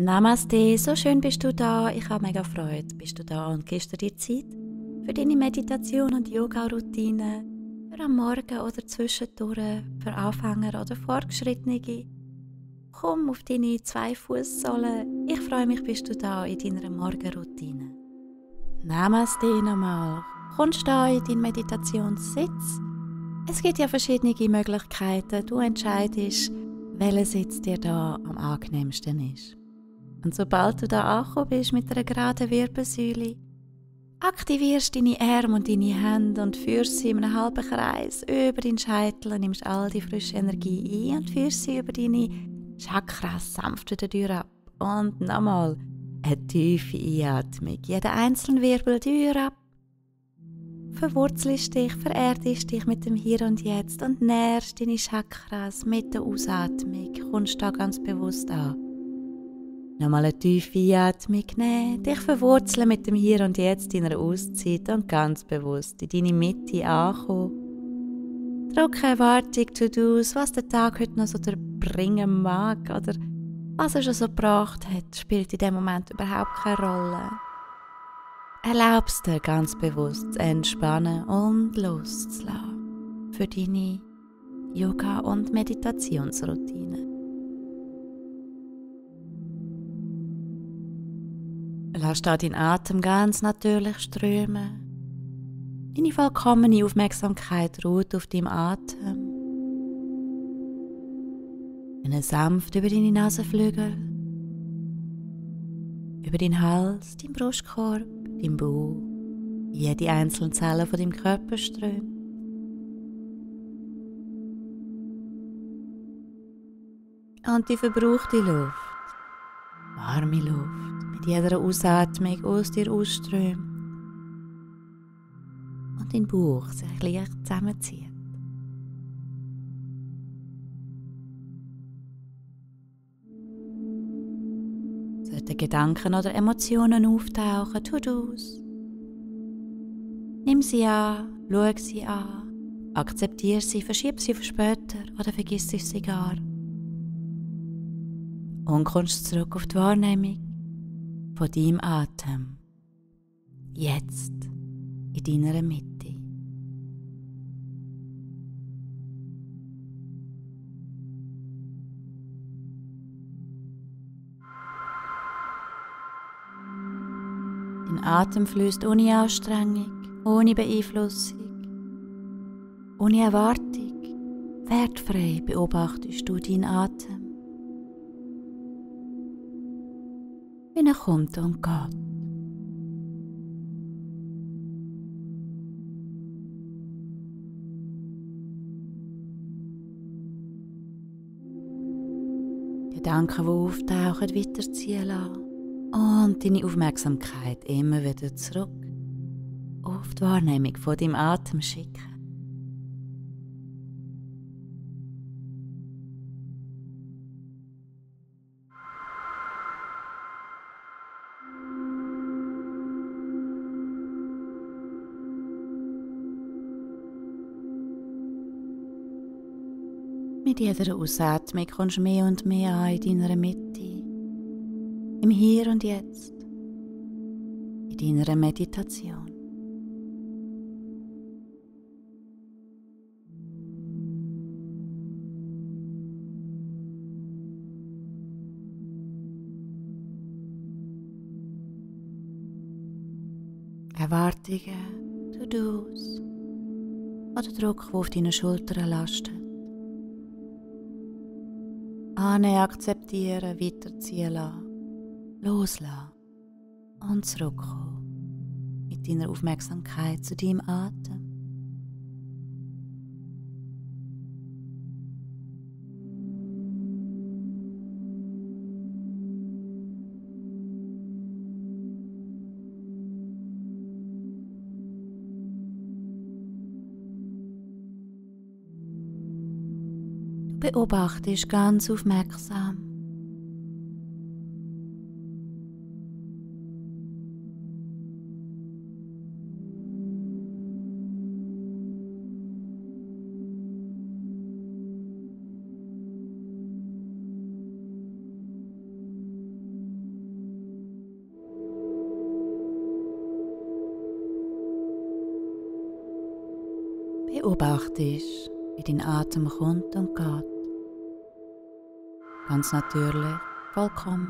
Namaste, so schön bist du da. Ich habe mega Freude, bist du da und gibst dir die Zeit für deine Meditation und Yoga-Routine, für am Morgen oder zwischendurch, für Anfänger oder Fortgeschrittene. Komm auf deine 2 Fußsohlen. Ich freue mich, bist du da in deiner Morgenroutine. Namaste nochmal. Kommst du da in deinen Meditationssitz? Es gibt ja verschiedene Möglichkeiten. Du entscheidest, welcher Sitz dir da am angenehmsten ist. Und sobald du da angekommen bist mit einer geraden Wirbelsäule, aktivierst deine Arme und deine Hände und führst sie in einem halben Kreis über deinen Scheitel, nimmst all die frische Energie ein und führst sie über deine Chakras sanft wieder durch ab. Und nochmal eine tiefe Einatmung. Jeder einzelne Wirbel durch ab. Verwurzelst dich, vererdest dich mit dem Hier und Jetzt und nährst deine Chakras mit der Ausatmung. Kommst da ganz bewusst an. Nochmal eine tiefe Einatmung nehmen, dich verwurzeln mit dem Hier und Jetzt deiner Auszeit und ganz bewusst in deine Mitte ankommen. Drucke Erwartung, To-Dos, was der Tag heute noch so bringen mag oder was er schon so gebracht hat, spielt in dem Moment überhaupt keine Rolle. Erlaubst dir ganz bewusst zu entspannen und loszulassen für deine Yoga- und Meditationsroutine. Lass da deinen Atem ganz natürlich strömen. Deine vollkommene Aufmerksamkeit ruht auf deinem Atem. Sanft über deine Nasenflügel, über deinen Hals, deinen Brustkorb, deinen Bauch, jede einzelne Zelle von deinem Körper strömt. Und die verbrauchte Luft, warme Luft, mit jeder Ausatmung aus dir ausströmt und dein Bauch sich leicht zusammenzieht. Sollten Gedanken oder Emotionen auftauchen, To-Dos. Nimm sie an, schau sie an, akzeptiere sie, verschieb sie auf später oder vergiss sie gar. Und kommst zurück auf die Wahrnehmung von deinem Atem. Jetzt in deiner Mitte. Dein Atem fließt ohne Anstrengung, ohne Beeinflussung, ohne Erwartung. Wertfrei beobachtest du deinen Atem, wie er kommt und geht. Gedanken, die auftauchen, weiterziehen lassen und deine Aufmerksamkeit immer wieder zurück auf die Wahrnehmung von deinem Atem schicken. Mit jeder Ausatmung kommst du mehr und mehr an in deiner Mitte, im Hier und Jetzt, in deiner Meditation. Erwartungen, To-Dos oder Druck, der auf deinen Schultern lastet. Annehmen, akzeptieren, weiterziehen lassen, loslassen und zurückkommen mit deiner Aufmerksamkeit zu deinem Atem. Du beobachtest ganz aufmerksam. Beobachtest, wie dein Atem kommt und geht. Ganz natürlich, vollkommen.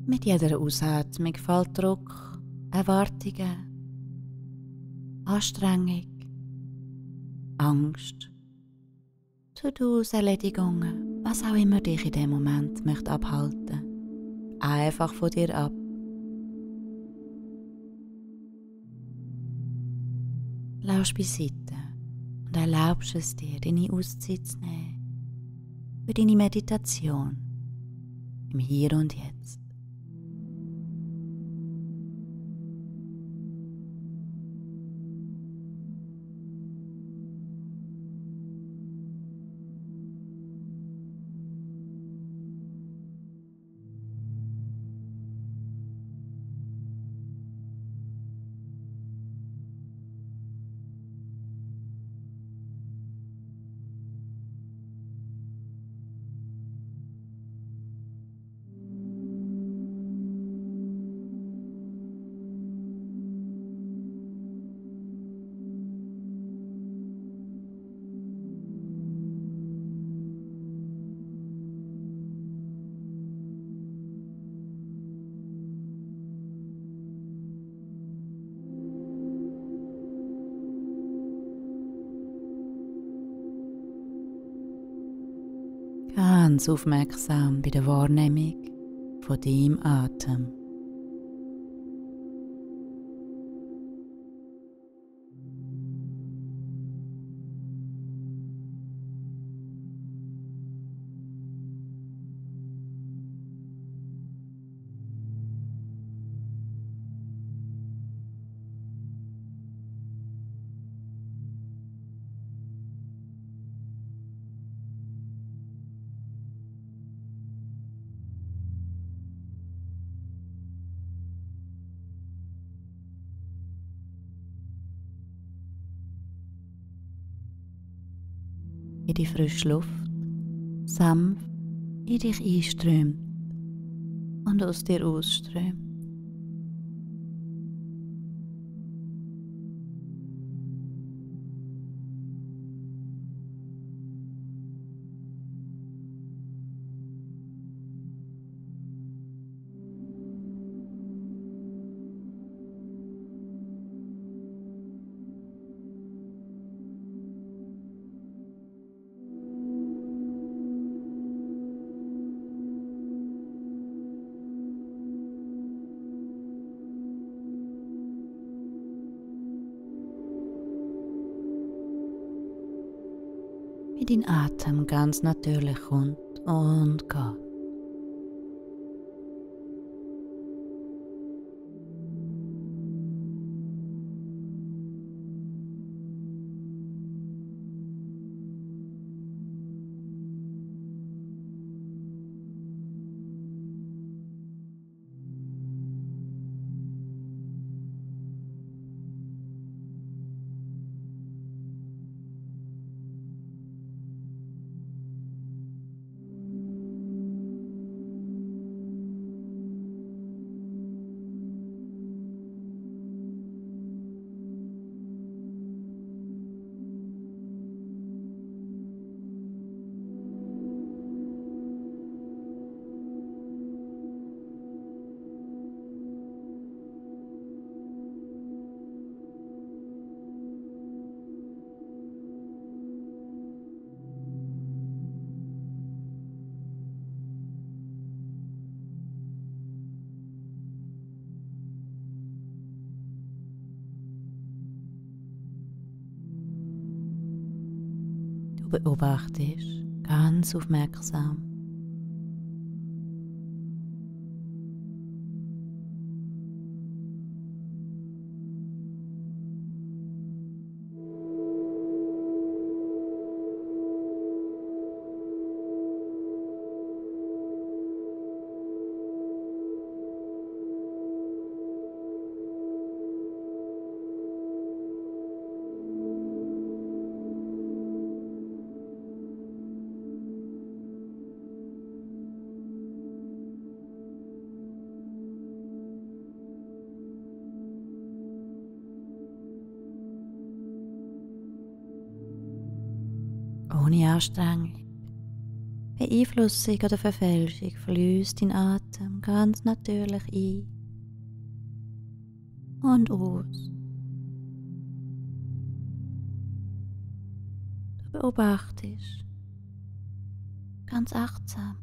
Mit jeder Ausatmung fällt Druck, Erwartungen, Anstrengung, Angst, To-dos, Erledigungen, was auch immer dich in dem Moment möchte abhalten, einfach von dir ab. Lass beiseite und erlaubst es dir, deine Auszeit zu nehmen für deine Meditation im Hier und Jetzt. Ganz aufmerksam bei der Wahrnehmung von deinem Atem. Wie die frische Luft sanft in dich einströmt und aus dir ausströmt. Wie dein Atem ganz natürlich kommt und geht. Du beobachtest ganz aufmerksam, Ohne Anstrengung, Beeinflussung oder Verfälschung fließt dein Atem ganz natürlich ein und aus. Du beobachtest ganz achtsam.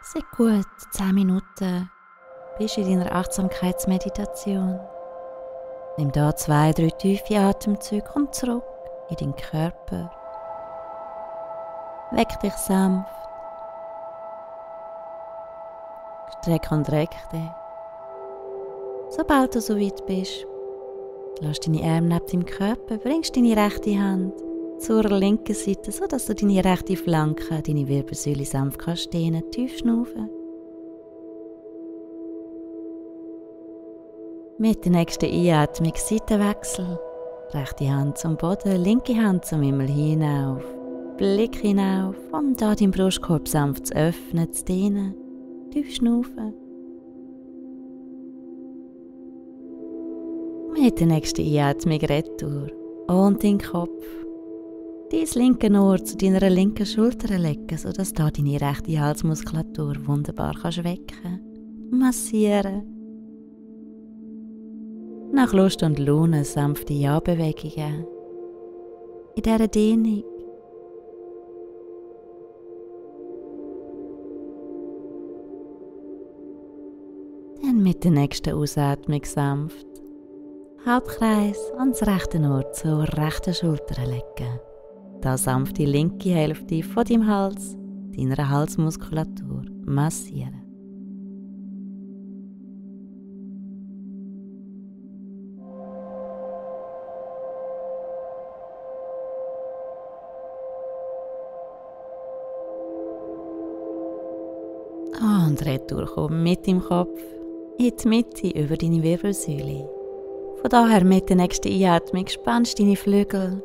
Seit gut 10 Minuten bist du in deiner Achtsamkeitsmeditation. Nimm da 2-3 tiefe Atemzüge und zurück in deinen Körper. Weck dich sanft. Streck und reck dich. Sobald du so weit bist, lass deine Arme neben deinem Körper, bringst deine rechte Hand zur linken Seite, sodass du deine rechte Flanke, deine Wirbelsäule sanft kannst dehnen, tief schnaufen. Mit der nächsten Einatmung Seitenwechsel. Rechte Hand zum Boden, linke Hand zum Himmel hinauf. Blick hinauf, um da deinen Brustkorb sanft zu öffnen, zu dehnen, tief schnaufen. Mit der nächsten Einatmung Retour und den Kopf. Dein linke Ohr zu deiner linken Schulter legen, sodass du deine rechte Halsmuskulatur wunderbar wecken, massieren. Nach Lust und Laune sanfte Ja-Bewegungen. In dieser Dehnung. Dann mit der nächsten Ausatmung sanft Halbkreis ans rechte Ohr zur rechten Schulter legen. Da sanft die linke Hälfte von deinem Hals, deiner Halsmuskulatur massieren. Und retour komm mit dem Kopf in die Mitte über deine Wirbelsäule. Von daher mit der nächsten Einatmung spannst deine Flügel.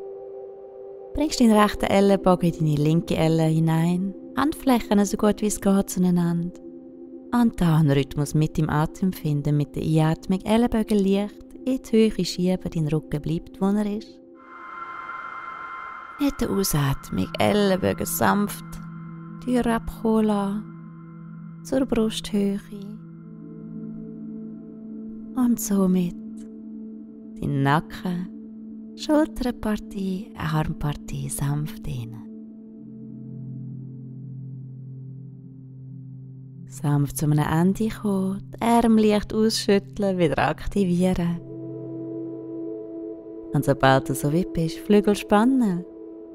Bringst deinen rechten Ellenbogen in deine linke Elle hinein, Handflächen so gut wie es geht zueinander. Und da einen Rhythmus mit dem Atem finden, mit der Einatmung Ellenbogen leicht in die Höhe schieben, dein Rücken bleibt, wo er ist. Mit der Ausatmung Ellenbogen sanft Tür abkommen lassen, zur Brusthöhe. Und somit dein Nacken, Schulterpartie, Armpartie sanft dehnen. Sanft zu einem Ende kommen, die Arme leicht ausschütteln, wieder aktivieren. Und sobald du so weit bist, Flügel spannen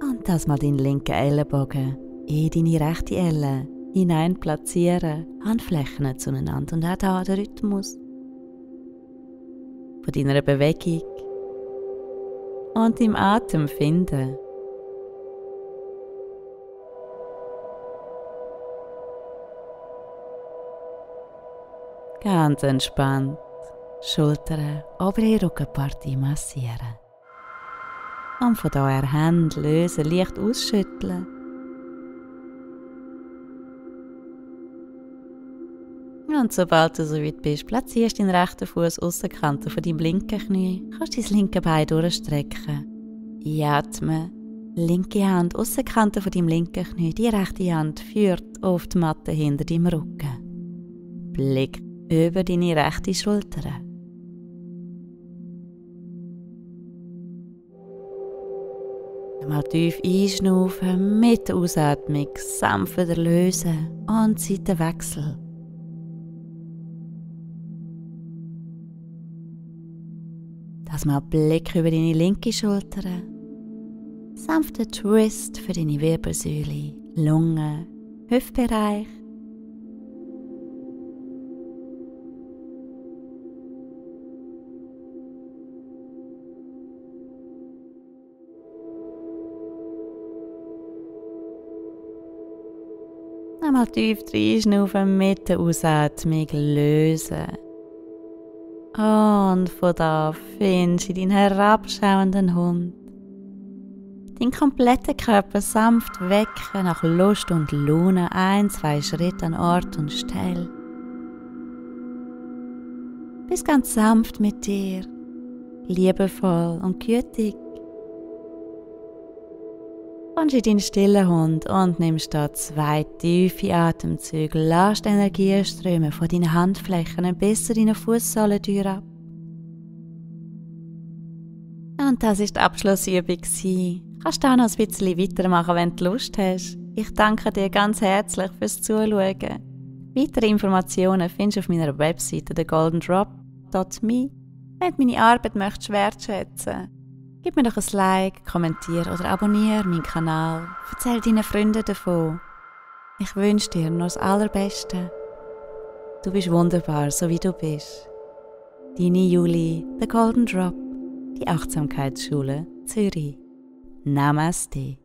und das mal deinen linken Ellenbogen in deine rechte Elle hinein platzieren, Handflächen zueinander und auch da den Rhythmus von deiner Bewegung und im Atem finden. Ganz entspannt Schultern, obere Rückenpartie massieren. Und von daher Hände lösen, leicht ausschütteln. Und sobald du so weit bist, platzierst du deinen rechten Fuß Aussenkante von deinem linken Knie. Kannst dein linke Bein durchstrecken. Einatmen. Linke Hand Aussenkante von deinem linken Knie. Die rechte Hand führt auf die Matte hinter deinem Rücken. Blick über deine rechte Schulter. Mal tief einschnaufen, mit der Ausatmung sanft wieder lösen und Seitenwechsel. Das mal Blick über deine linke Schulter. Sanfter Twist für deine Wirbelsäule, Lunge, Hüftbereich. Einmal tief reinschnaufen, mit der Ausatmung lösen. Und von da findest du deinen herabschauenden Hund. Deinen kompletten Körper sanft wecken, nach Lust und Laune 1-2 Schritte an Ort und Stelle. Bist ganz sanft mit dir, liebevoll und gütig. Kommst in deinen stillen Hund und nimmst da 2 tiefe Atemzüge. Lass die Energie strömen von deinen Handflächen bis zu deiner Fußsohlentür ab. Und das war die Abschlussübung. Kannst du auch noch ein bisschen weitermachen, wenn du Lust hast. Ich danke dir ganz herzlich fürs Zuschauen. Weitere Informationen findest du auf meiner Webseite thegoldendrop.me. Wenn du meine Arbeit möchtest wertschätzen, gib mir doch ein Like, kommentiere oder abonniere meinen Kanal. Erzähl deinen Freunden davon. Ich wünsche dir nur das Allerbeste. Du bist wunderbar, so wie du bist. Deine Julie, The Golden Drop, die Achtsamkeitsschule Zürich. Namaste.